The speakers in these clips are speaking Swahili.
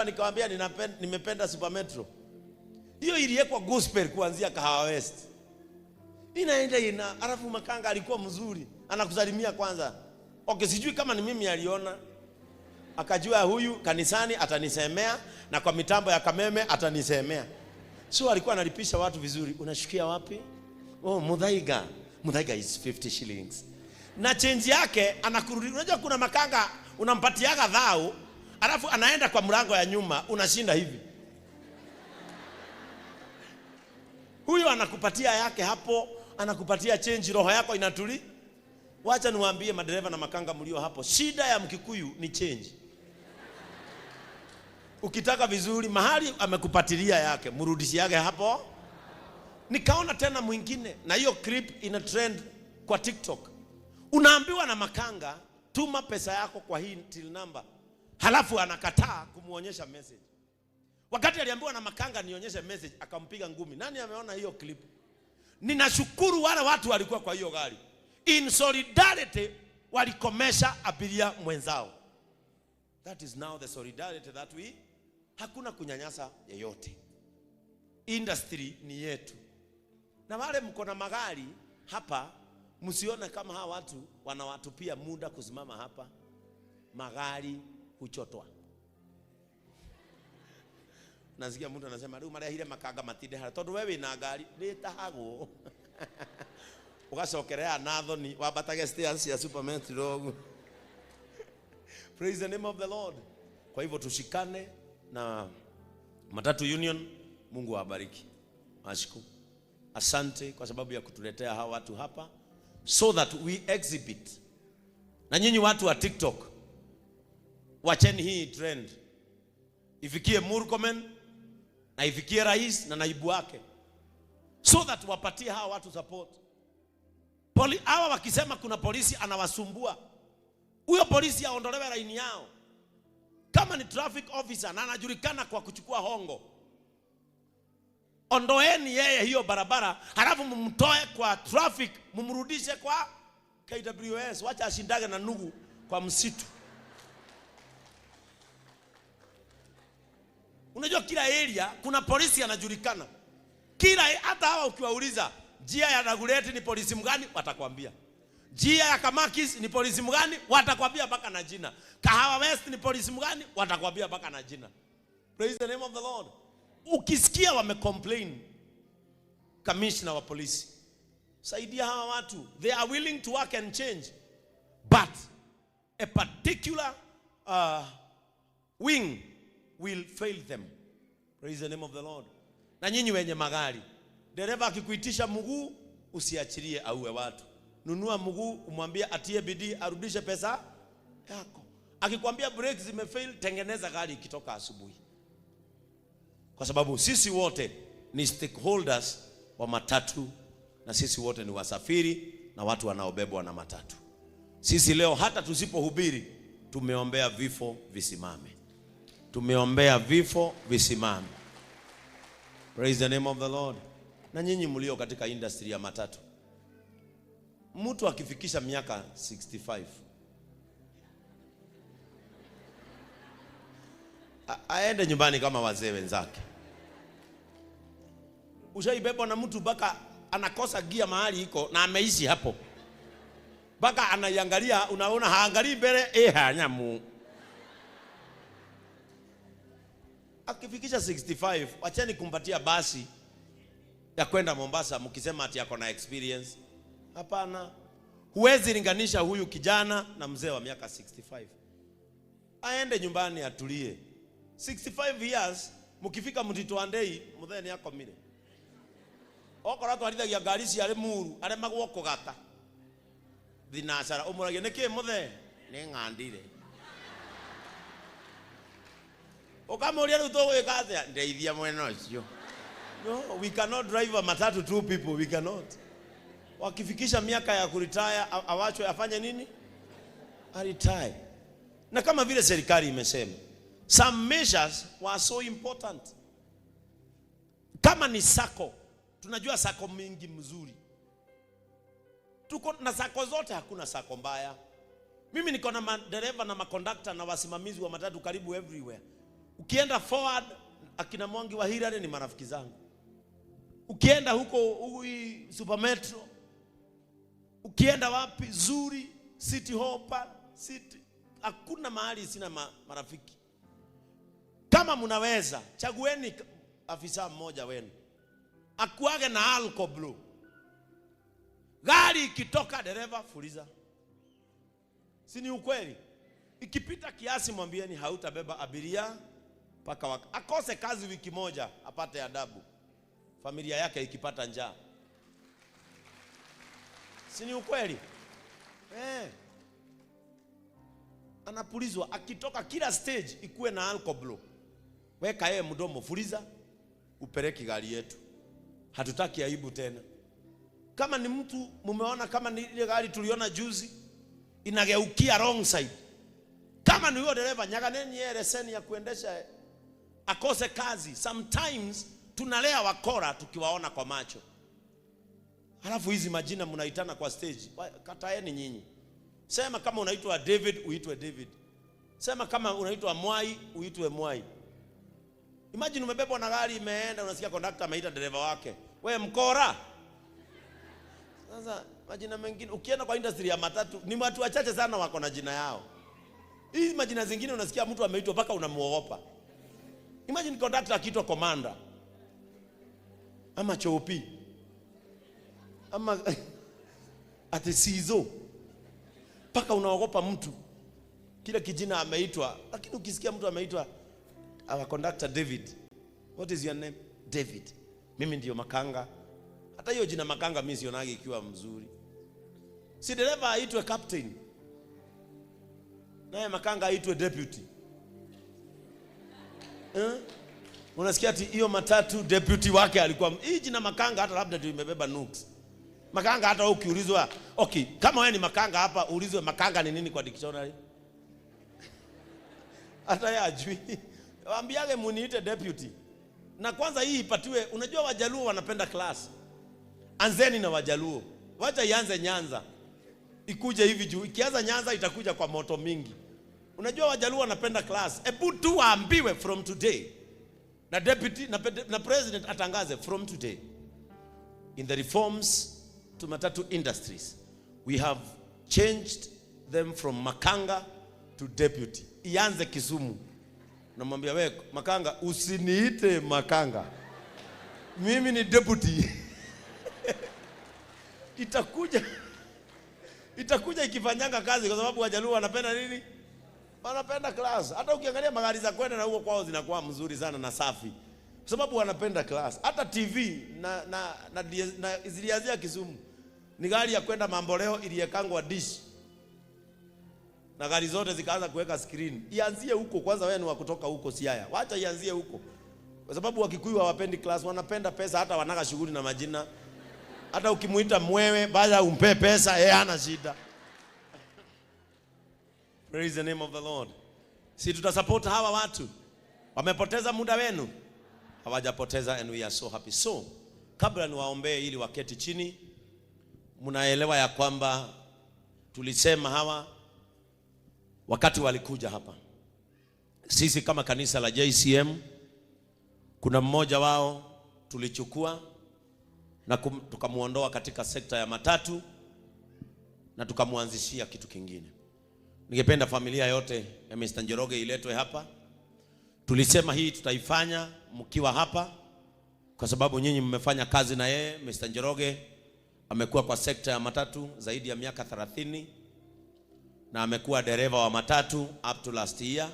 Nikamwambia nimependa Super Metro. Hiyo iliwekwa gospel kuanzia Kahawa West. Inaenda ina, alafu makanga alikuwa mzuri, anakusalimia kwanza. Okay, sijui kama ni mimi aliona. Akajua huyu kanisani atanisemea na kwa mitambo ya Kameme atanisemea. So alikuwa analipisha watu vizuri. Unashukia wapi? Oh, Muthaiga. Muthaiga is 50 shillings. Na change yake anakurudi. Unajua kuna makanga unampatiaga dhao, alafu anaenda kwa mlango ya nyuma, unashinda hivi. Huyo anakupatia yake hapo, anakupatia change, roho yako inatuli. Wacha niwaambie madereva na makanga mlio hapo, shida ya Mkikuyu ni change. Ukitaka vizuri mahali amekupatilia yake, mrudishiage hapo. Nikaona tena mwingine, na hiyo clip ina trend kwa TikTok. Unaambiwa na makanga, tuma pesa yako kwa hii till number, halafu anakataa kumuonyesha message. Wakati aliambiwa na makanga nionyeshe message, akampiga ngumi. Nani ameona hiyo clip? Ninashukuru wale watu walikuwa kwa hiyo gari, in solidarity walikomesha abiria mwenzao. That is now the solidarity that we, hakuna kunyanyasa yeyote. Industry ni yetu. Na wale mko na magari hapa, msione kama hawa watu wanawatupia muda kusimama hapa. Magari huchotwa. Nasikia mtu anasema riu marehire makanga matinde hara tondu we wina ngari ritahagwo. Ugacokerea nathoni wambatage stairs cia Super Metro ũguo. Praise the name of the Lord. Kwa hivyo tushikane na Matatu Union. Mungu awabariki. Nashukuru. Asante kwa sababu ya kutuletea hawa watu hapa so that we exhibit. Na nyinyi watu wa TikTok, wacheni hii trend ifikie Murkomen na ifikie rais na naibu wake, so that wapatie hawa watu support. Hawa wakisema kuna polisi anawasumbua, huyo polisi aondolewe laini yao. Kama ni traffic officer na anajulikana kwa kuchukua hongo, ondoeni yeye hiyo barabara, halafu mumtoe kwa traffic, mumrudishe kwa KWS. Wacha ashindage na nugu kwa msitu. Unajua kila area kuna polisi anajulikana. Kila hata hawa ukiwauliza njia ya Dagoretti ni polisi mgani, watakwambia. Njia ya Kamakis ni polisi mgani, watakwambia mpaka na jina. Kahawa West ni polisi mgani, watakwambia mpaka na jina. Praise the name of the Lord. Ukisikia wamecomplain, commissioner wa polisi, saidia hawa watu. They are willing to work and change, but a particular wing will fail them. Praise the name of the Lord. Na nyinyi wenye magari, dereva akikuitisha mguu usiachilie auwe watu. Nunua mguu, umwambie atie bidii arudishe pesa yako. Akikwambia brakes zimefail, tengeneza gari ikitoka asubuhi. Kwa sababu sisi wote ni stakeholders wa matatu, na sisi wote ni wasafiri na watu wanaobebwa na matatu. Sisi leo hata tusipohubiri, tumeombea vifo visimame. Tumeombea vifo visimame. Praise the name of the Lord. Na nyinyi mlio katika industry ya matatu, mtu akifikisha miaka 65 aende nyumbani kama wazee wenzake. Ushaibebwa na mtu mpaka anakosa gia mahali iko na ameishi hapo, mpaka anaiangalia, unaona haangalii mbele, hanyamu. Akifikisha 65, wacheni kumpatia basi ya kwenda Mombasa mkisema ati ako na experience. Hapana. Huwezi linganisha huyu kijana na mzee wa miaka 65. Aende nyumbani atulie. 65 years mukifika Mtito wa Ndei muthee ni akomire. Okorwo atwarithagia ngari ciarĩ muru aremagwo kũgata thinacara, ũmũragie nĩkĩ muthee? Nĩ ng'andire. Ũkamũria rĩu tũgwĩka atĩa? Ndeithia mwena ũcio. No, we cannot drive a matatu two people, we cannot. Wakifikisha miaka ya kuretire, awachwe afanye nini? Aretire. Na kama vile serikali imesema, some measures were so important. Kama ni sako, tunajua sako mingi mzuri. Tuko na sako zote, hakuna sako mbaya. Mimi niko na madereva na makondakta na wasimamizi wa matatu karibu everywhere. Ukienda forward, akina Mwangi wa Hillary ni marafiki zangu. Ukienda huko ui Super Metro, ukienda wapi Zuri, City Hopper, City, hakuna mahali sina marafiki. Kama mnaweza, chagueni afisa mmoja wenu akuage na alcohol. Gari ikitoka, dereva fuliza. Si ni ukweli? Ikipita kiasi mwambieni hautabeba abiria mpaka akose kazi wiki moja apate adabu. Familia yake ikipata njaa. Si ni ukweli? Anapulizwa akitoka kila stage ikuwe na alcohol. Weka yeye mdomo, fuliza, upeleke gari yetu. Hatutaki aibu tena. Kama ni mtu mumeona, kama ni ile gari tuliona juzi inageukia wrong side. Kama ni huyo dereva, nyaganeni yeye leseni ya kuendesha akose kazi. Sometimes tunalea wakora tukiwaona kwa macho. Halafu hizi majina mnaitana kwa stage, kataeni nyinyi. Sema kama unaitwa David uitwe David. Sema kama unaitwa Mwai uitwe Mwai. Imagine umebebwa na gari imeenda, unasikia conductor ameita dereva wake, we mkora. Sasa majina mengine ukienda kwa industry ya matatu ni watu wachache sana wako na jina yao. Hizi majina zingine unasikia mtu ameitwa mpaka unamuogopa. Imagine conductor akiitwa commander ama chopi ama ati sizo, mpaka unaogopa mtu kile kijina ameitwa. Lakini ukisikia mtu ameitwa our conductor David, what is your name? David. Mimi ndio makanga. Hata hiyo jina makanga mimi sionagi ikiwa mzuri. Si dereva aitwe captain, naye makanga aitwe deputy. Unasikia ati hiyo matatu deputy wake alikuwa hii jina makanga, hata labda ndio imebeba nuks. Makanga hata wewe ukiulizwa, okay, kama wewe ni makanga hapa uulizwe makanga ni nini kwa dictionary, hata yeye ajui. Waambiage muniite deputy. Na kwanza hii ipatiwe, unajua Wajaluo wanapenda class. Anzeni na Wajaluo. Wacha ianze Nyanza. Ikuje hivi juu. Ikianza Nyanza itakuja kwa moto mingi. Unajua Wajaluo wanapenda class. Ebu tu waambiwe from today. Na deputy na president atangaze from today. In the reforms to matatu industries, we have changed them from makanga to deputy. Ianze Kisumu. Namwambia we makanga, usiniite makanga, mimi ni deputy. Itakuja ikifanyanga kazi, kwa sababu Wajaluo wanapenda nini? Wanapenda class. Hata ukiangalia magari za kwenda na huko kwao zinakuwa mzuri sana na safi, kwa sababu wanapenda class. Hata TV na zilianzia Kisumu. Ni gari ya kwenda Mamboleo iliyekangwa dish, na gari zote zikaanza kuweka screen. Ianzie huko kwanza, wewe ni wa kutoka huko Siaya. Wacha ianzie huko. Kwa sababu Wakikuyu hawapendi class, wanapenda pesa, hata wanaka shughuli na majina. Hata ukimuita mwewe, baada umpe pesa, yeye hana shida. Praise the name of the Lord. Si tutasupport hawa watu. Wamepoteza muda wenu? Hawajapoteza, and we are so happy. So, kabla niwaombee ili waketi chini, mnaelewa ya kwamba tulisema hawa wakati walikuja hapa, sisi kama kanisa la JCM, kuna mmoja wao tulichukua na tukamuondoa katika sekta ya matatu na tukamuanzishia kitu kingine. Ningependa familia yote ya Mr. Njoroge iletwe hapa. Tulisema hii tutaifanya mkiwa hapa, kwa sababu nyinyi mmefanya kazi na yeye. Mr. Njoroge amekuwa kwa sekta ya matatu zaidi ya miaka 30 na amekuwa dereva wa matatu up to last year,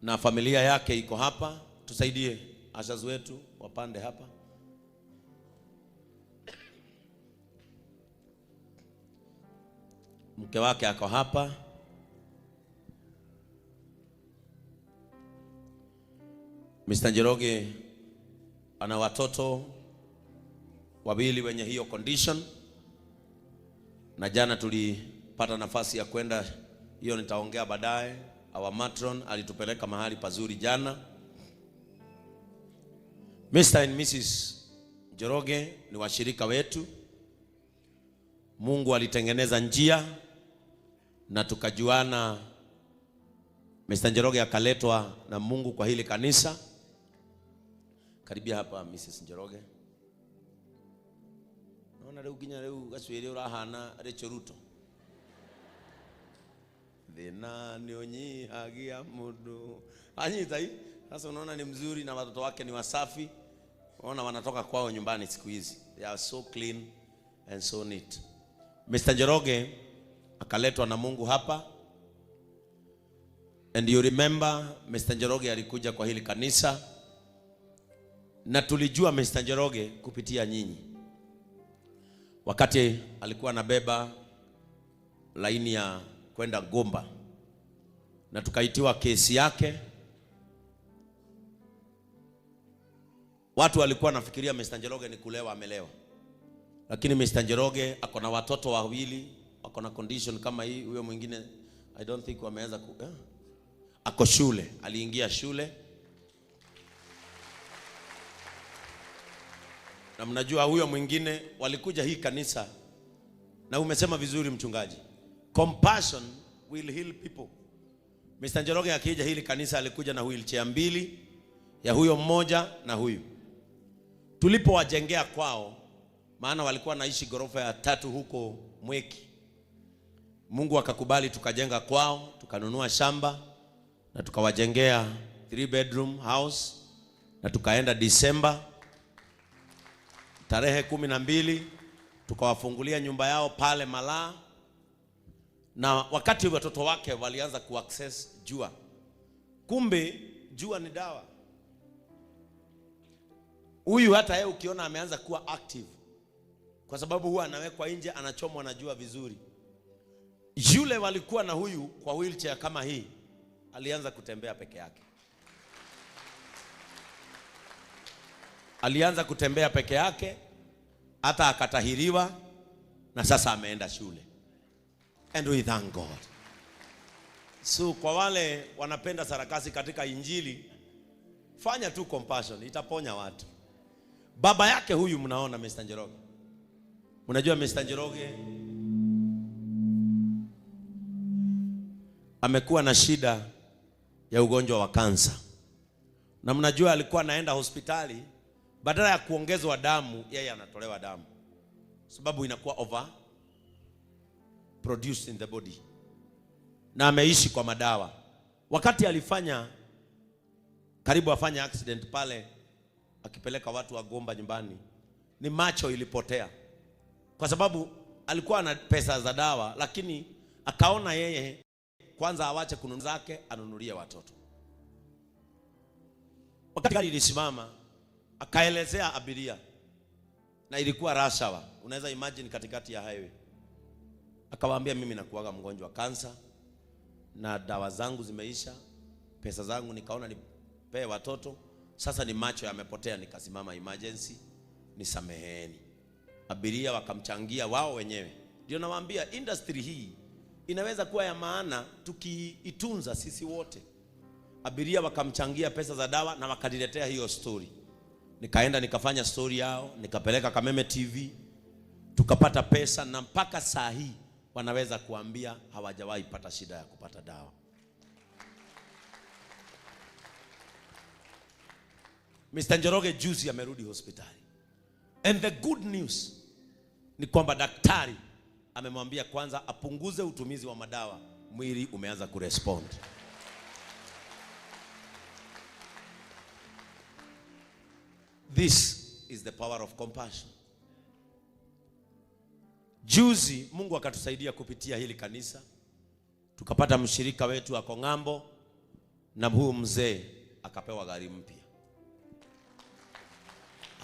na familia yake iko hapa. Tusaidie ashazi wetu wapande hapa. Mke wake ako hapa. Mr. Njoroge ana watoto wawili wenye hiyo condition, na jana tulipata nafasi ya kwenda, hiyo nitaongea baadaye. Our matron alitupeleka mahali pazuri jana. Mr. and Mrs. Njoroge ni washirika wetu. Mungu alitengeneza njia na tukajuana. Mr. Njoroge akaletwa na Mungu kwa hili kanisa. Karibia hapa Mrs. Njoroge. Naona leo ginya leo gacwiri urahana Rachel Ruto. Thina ni unyihagia mundu. Anyita hii. Sasa unaona ni mzuri na watoto wake ni wasafi. Unaona wanatoka kwao nyumbani siku hizi. They are so clean and so neat. Mr. Njoroge akaletwa na Mungu hapa. And you remember Mr. Njoroge alikuja kwa hili kanisa na tulijua Mr. Njoroge kupitia nyinyi. Wakati alikuwa anabeba laini ya kwenda Gomba na tukaitiwa kesi yake. Watu walikuwa wanafikiria Mr. Njoroge ni kulewa, amelewa. Lakini Mr. Njoroge ako na watoto wawili, wako na condition kama hii. Huyo mwingine I don't think wameanza ku. Ako shule, aliingia shule. Na mnajua huyo mwingine walikuja hii kanisa, na umesema vizuri mchungaji, compassion will heal people. Mr. Njoroge akija hili kanisa alikuja na wheelchair mbili, ya huyo mmoja na huyu. Tulipowajengea kwao, maana walikuwa naishi ghorofa ya 3 huko Mweki. Mungu akakubali tukajenga kwao, tukanunua shamba na tukawajengea 3 bedroom house, na tukaenda Disemba tarehe 12 tukawafungulia nyumba yao pale Malaa. Na wakati watoto wake walianza kuaccess jua, kumbe jua ni dawa. Huyu hata yeye ukiona ameanza kuwa active, kwa sababu huwa anawekwa nje, anachomwa na jua vizuri. Yule walikuwa na huyu kwa wheelchair kama hii, alianza kutembea peke yake. Alianza kutembea peke yake, hata akatahiriwa, na sasa ameenda shule. And we thank God. So kwa wale wanapenda sarakasi katika injili, fanya tu compassion, itaponya watu. Baba yake huyu mnaona Mr. Njoroge. Unajua Mr. Njoroge amekuwa na shida ya ugonjwa wa kansa. Na mnajua alikuwa anaenda hospitali, badala ya kuongezwa damu, yeye anatolewa damu. Sababu inakuwa over produced in the body. Na ameishi kwa madawa. Wakati alifanya karibu afanye accident pale akipeleka watu wa Gomba nyumbani, ni macho ilipotea. Kwa sababu alikuwa na pesa za dawa, lakini akaona yeye kwanza awache kununua zake anunulie watoto. Wakati gari ilisimama, akaelezea abiria, na ilikuwa rush hour, unaweza imagine katikati ya highway. Akawaambia, mimi nakuaga mgonjwa kansa na dawa zangu zimeisha, pesa zangu nikaona nipee watoto, sasa ni macho yamepotea, nikasimama emergency, nisameheni. Abiria wakamchangia wao wenyewe. Ndio nawaambia industry hii inaweza kuwa ya maana tukiitunza sisi wote. Abiria wakamchangia pesa za dawa na wakaniletea hiyo story. Nikaenda nikafanya story yao, nikapeleka Kameme TV, tukapata pesa, na mpaka saa hii wanaweza kuambia hawajawahi pata shida ya kupata dawa. Mr. Njoroge juzi amerudi hospitali. And the good news ni kwamba daktari amemwambia kwanza apunguze utumizi wa madawa, mwili umeanza kurespond. This is the power of compassion. Juzi Mungu akatusaidia kupitia hili kanisa, tukapata mshirika wetu ako ng'ambo, na huyu mzee akapewa gari mpya.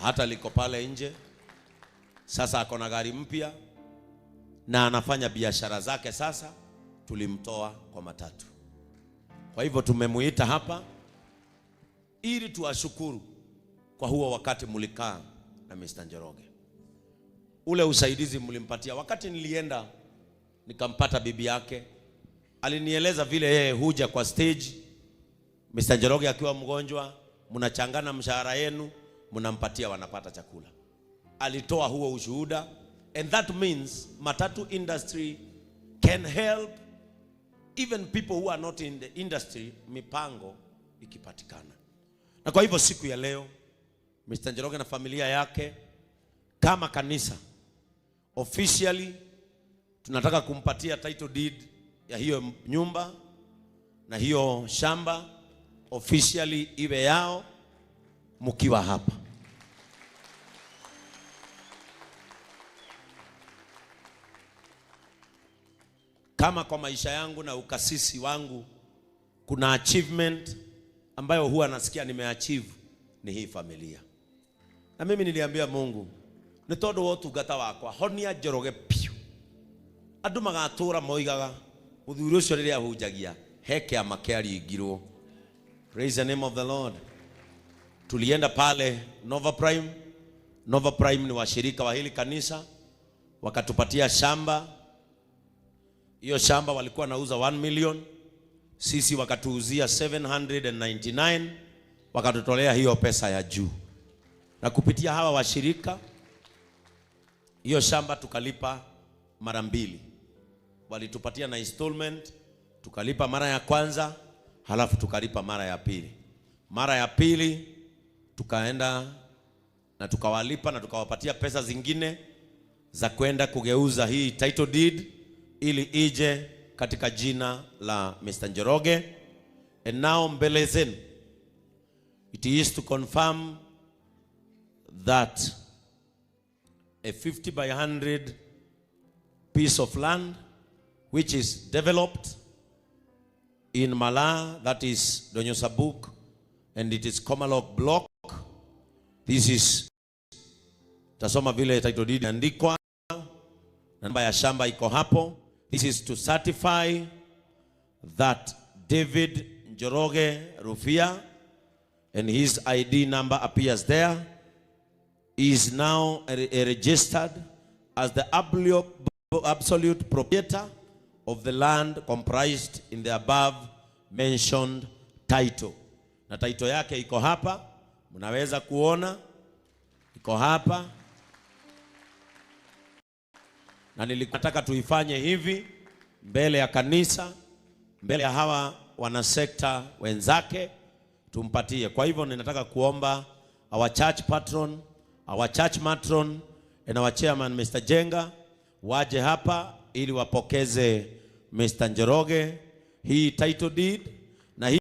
Hata liko pale nje. Sasa ako na gari mpya na anafanya biashara zake sasa. Tulimtoa kwa matatu. Kwa hivyo tumemuita hapa ili tuwashukuru kwa huo wakati mlikaa na Mr. Njoroge. Ule usaidizi mlimpatia. Wakati nilienda nikampata bibi yake, alinieleza vile yeye huja kwa stage, Mr. Njoroge akiwa mgonjwa, mnachangana mshahara yenu, mnampatia, wanapata chakula. Alitoa huo ushuhuda, and that means matatu industry can help even people who are not in the industry, mipango ikipatikana. Na kwa hivyo siku ya leo Mr. Njoroge na familia yake, kama kanisa, officially tunataka kumpatia title deed ya hiyo nyumba na hiyo shamba, officially iwe yao mkiwa hapa. Kama kwa maisha yangu na ukasisi wangu kuna achievement ambayo huwa nasikia nimeachieve, ni hii familia. Na mimi niliambia Mungu, nĩ tondũ wa ũtungata wakwa, honia Njoroge piũ. Andũ magatũra moigaga mũthuri ũcio rĩrĩa ahunjagia he kĩama kĩaringirwo. Praise the name of the Lord. Tulienda pale Nova Prime. Nova Prime ni washirika wa hili kanisa, wakatupatia shamba. Hiyo shamba walikuwa nauza 1 million, sisi wakatuuzia 799, wakatutolea hiyo pesa ya juu, na kupitia hawa washirika hiyo shamba tukalipa mara mbili. Walitupatia na installment, tukalipa mara ya kwanza, halafu tukalipa mara ya pili. Mara ya pili tukaenda na tukawalipa na tukawapatia pesa zingine za kwenda kugeuza hii title deed ili ije katika jina la Mr. Njoroge. And now mbele zenu, it is to confirm that a 50 by 100 piece of land which is developed in Mala, that is Donyo Sabuk, and it is Komalok block. This is, tasoma vile title deed andikwa, namba ya shamba iko hapo. This is to certify that David Njoroge Rufia, and his ID number appears there, is now registered as the absolute proprietor of the land comprised in the above mentioned title. Na title yake iko hapa, mnaweza kuona iko hapa, na nilitaka tuifanye hivi mbele ya kanisa, mbele ya hawa wanasekta wenzake, tumpatie. Kwa hivyo ninataka kuomba our church patron, our church matron and our chairman Mr. Jenga waje hapa ili wapokeze Mr. Njoroge hii title deed.